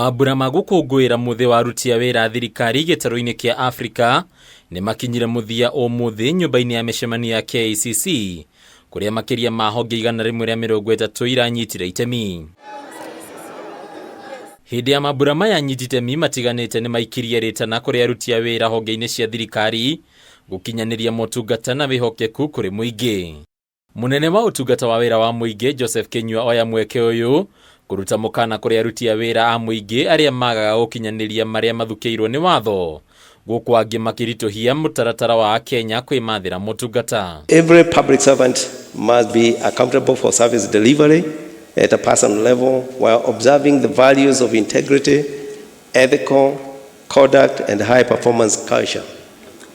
Mambura ma gũkũngũĩra mũthĩ wa aruti a wĩra a thirikari gĩtarũ-inĩ kĩa Afrika nĩ makinyire mũthia ũmũthĩ nyũmba-inĩ ya mĩcemanio ya KICC kũrĩa makĩria ma honge 130 iranyitire itemi. Hĩndĩ ya mambura maya anyiti itemi matiganĩte nĩ maikirie rĩtana kũrĩ aruti a wĩra honge-inĩ cia thirikari gũkinyanĩria motungata na wĩhokeku kũrĩ mũingĩ. Mũnene wa ũtungata wa wĩra wa mũingĩ Joseph Kinyua oya mweke ũyũ kũruta mũkana kũrĩ aruti a wĩra a mũingĩ arĩa magaga gũkinyanĩria marĩa mathukĩirwo nĩ watho gũkũ angĩ makĩritũhia mũtaratara wa Akenya kwĩmathĩra motungata. Every public servant must be accountable for service delivery at a personal level while observing the values of integrity, ethical conduct, and high performance culture.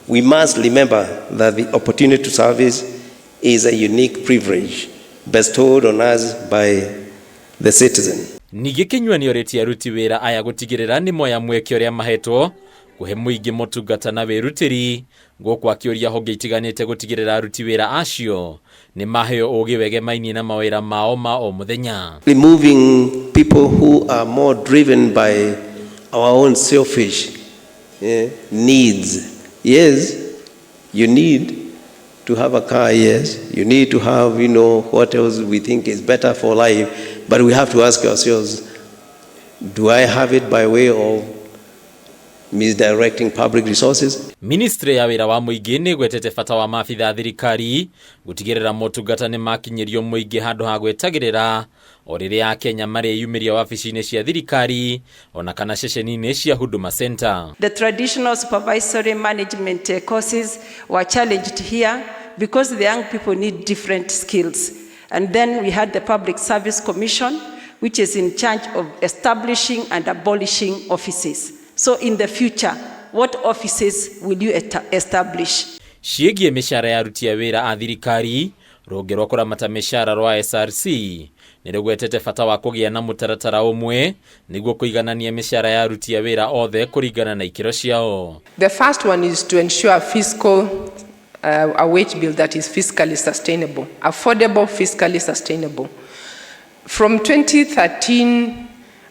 We must remember that the opportunity to service is a unique privilege bestowed on us by the citizen. Ningĩ Kinyua nĩorĩtie aruti wĩra aya gũtigĩrĩra nĩ moya mweke ũrĩa mahetwo kũhe mũingĩ motungata na wĩrutĩri gũkũ akĩũria honge itiganĩte gũtigĩrĩra aruti wĩra acio nĩ maheo ũgĩ wegemainie na mawĩra mao ma o mũthenya. Removing people who are more driven by our own selfish needs. Yes, you need to have a car, yes. You need to have, what else we think is better for life. But we have to ask ourselves, do I have it by way of misdirecting public resources? Ministry ya wĩra wa mũingĩ nĩ ĩgwetete bata wa maabitha a thirikari gũtigĩrĩra motungata nĩ makinyĩrio mũingĩ handũ ha gwetagĩrĩra o rĩrĩa Akenya mareyumĩria wabici-inĩ cia thirikari ona kana ceceni-inĩ cia Huduma Center. The traditional supervisory management courses were challenged here because the young people need different skills. And then we had the Public Service Commission, which is in charge of establishing and abolishing offices. So in the future, what offices will you establish? Ciĩgiĩ mĩcara ya aruti a wĩra a thirikari, rũhonge rwa kũramata mĩcara rwa SRC nĩ rũgwetete bata wa kũgĩa na mũtaratara ũmwe nĩguo kũiganania mĩcara ya aruti a wĩra othe kũringana na ikĩro ciao. The first one is to ensure a wage bill that is fiscally sustainable, affordable, fiscally sustainable. From 2013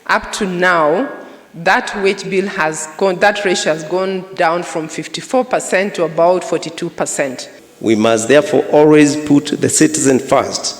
up to now, that wage bill has gone, that ratio has gone down from 54% to about 42%. We must therefore always put the citizen first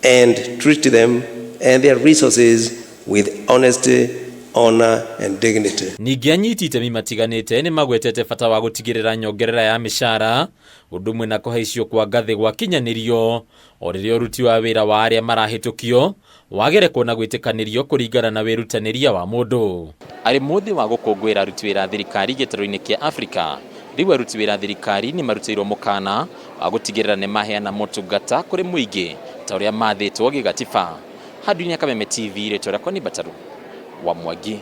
and treat them and their resources with honesty, honor, and dignity. Ningĩ anyiti itemi matiganĩte nĩ magwetete bata wa gũtigĩrĩra nyongerera ya mĩcara ũndũ ũmwe na kũhaicio kwa ngathĩ gwakinyanĩrio o rĩrĩa ũruti wa wĩra wa arĩa marahĩtũkio wagerekwo na gwĩtĩkanĩrio kũringana na wĩrutanĩria wa mũndũ. Arĩ mũthĩ wa gũkũngũĩra aruti wĩra a thirikari gĩtarũ-inĩ kĩa Afrika, rĩu aruti wĩra a thirikari nĩ marutĩirwo mũkana wa gũtigĩrĩra nĩ maheana motungata kũrĩ mũingĩ ta ũrĩa mathĩtwo gĩgatiba. Handũ-inĩ ya Kameme TV, rĩtwa rĩakwa nĩ Mbataru wa Mwangi.